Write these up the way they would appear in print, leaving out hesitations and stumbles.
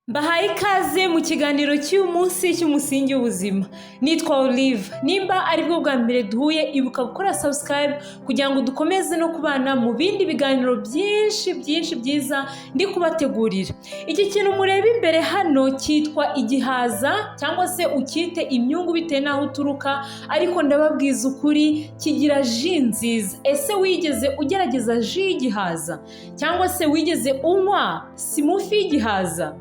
Mbahaye ikaze mu kiganiro cy'uyu munsi cy'Umusingi w'Ubuzima. Nitwa Olive. Nimba aribwo bwa mbere duhuye, ibuka gukora subscribe kugira ngo dukomeze no kubana mu bindi biganiro byinshi byinshi byiza ndi kubategurira. Iki kintu mureba imbere hano cyitwa igihaza, cyangwa se ukite imyungu bitewe n'aho uturuka, ariko ndababwiza ukuri, kigira jus nziza. Ese wigeze ugerageza jus y'igihaza, cyangwa se wigeze unywa smoothie y'igihaza?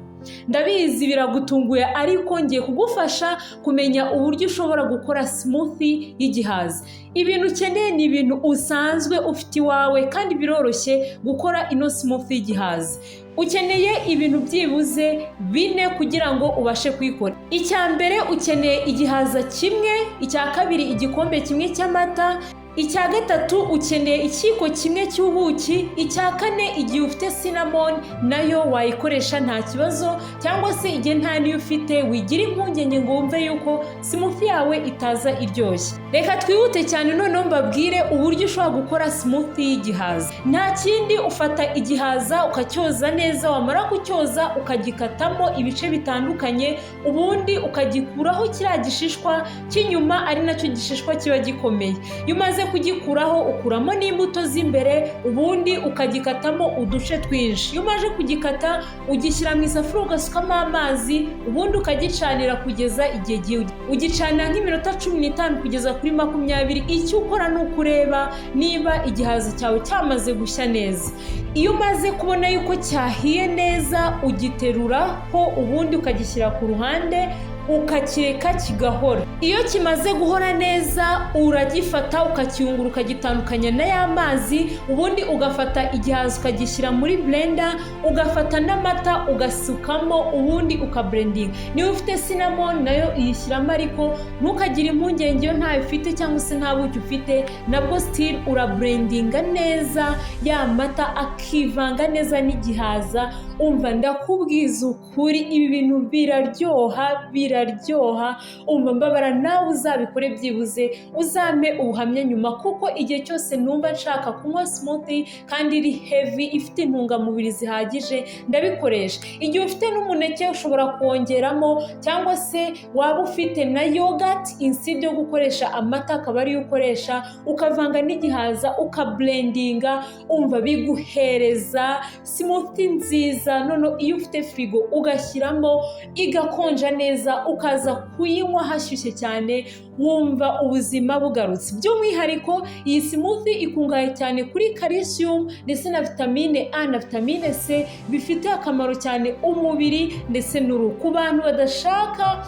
Ndabizi biragutunguye, ariko ngiye kugufasha kumenya uburyo ushobora gukora smoothie y'igihaza. Ibintu ukeneye ni ibintu usanzwe ufite iwawe, kandi biroroshye gukora ino smoothie y'igihaza. Ukeneye ibintu byibuze bine kugira ngo ubashe kuyikora. Icya mbere, ukeneye igihaza kimwe. Icya kabiri, igikombe kimwe cy'amata. Icya gatatu, ukeneye ikiyiko kimwe cy'ubuki. Icya kane, igihe ufite cinnamon nayo wayikoresha nta kibazo, cyangwa se igihe nta niyo ufite, wigira impungenge ngo wumve yuko smoothie yawe itaza iryoshye. Reka twihute cyane noneho mbabwire uburyo ushobora gukora smoothie y'igihaza. Nta kindi, ufata igihaza ukacyoza neza, wamara kucyoza ukagikatamo ibice bitandukanye, ubundi ukagikuraho kiriya gishishwa cy'inyuma, ari nacyo gishishwa kiba gikomeye. Iyo umaze kugikuraho, ukuramo n'imbuto z'imbere, ubundi ukagikatamo uduce twinshi. Iyo umaze kugikata, ugishyira mu isafuriya, ugasukamo amazi, ubundi ukagicanira kugeza igihe gihe ugicanira nk'iminota 15 kugeza kuri 20. Icyo ukora ni ukureba niba igihaza cyawe cyamaze gushya neza. Iyo umaze kubona yuko cyahiye neza, ugiteruraho, ubundi ukagishyira ku ruhande, ukakireka kigahora. Iyo kimaze guhora neza, uragifata ukakiyungura, ukagitandukanya na ya mazi, ubundi ugafata igihaza ukagishyira muri blender, ugafata n'amata ugasukamo, ubundi ukablendinga. Niba ufite cinnamon nayo uyishyiramo, ariko ntukagire impungenge iyo ntayo ufite cyangwa se nta buki ufite, nabwo still urablendinga neza, ya mata akivanga neza n'igihaza. Umva, ndakubwiza ukuri, ibi bintu biraryoha, biraryoha. Umva, mbabara nawe uzabikore, byibuze uzampe ubuhamya nyuma, kuko igihe cyose numva nshaka kunywa smoothie kandi iri heavy, ifite intungamubiri zihagije, ndabikoresha. Igihe ufite n'umuneke ushobora kuwongeramo, cyangwa se waba ufite na yogurt, instead yo gukoresha amata akaba ariyo ukoresha, ukavanga n'igihaza, ukablendinga. Umva, biguhereza smoothie nziza. None iyo ufite firigo ugashyiramo igakonja neza, ukaza kuyinywa hashyushye cyane, wumva ubuzima bugarutse. By'umwihariko iyi smoothie ikungahaye cyane kuri calcium ndetse na vitamine A na vitamine C, bifite akamaro cyane umubiri ndetse n'uruhu. Ku bantu badashaka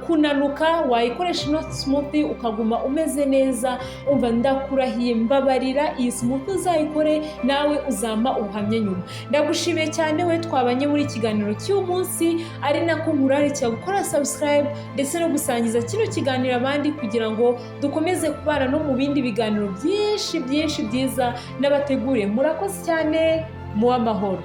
kunanuka, wayikoresha ino smoothie ukaguma umeze neza. Umva, ndakurahiye, mbabarira, iyi smoothie uzayikore, nawe uzampa ubuhamya nyuma. Ndagushimiye cyane we twabanye muri ikiganiro cy'uyu munsi, ari nako nkurarikira gukora subscribe ndetse no gusangiza kino kiganiro abandi, kugira ngo dukomeze kubana no mu bindi biganiro byinshi byinshi byiza n'abateguriye. Murakoze cyane, muwe amahoro.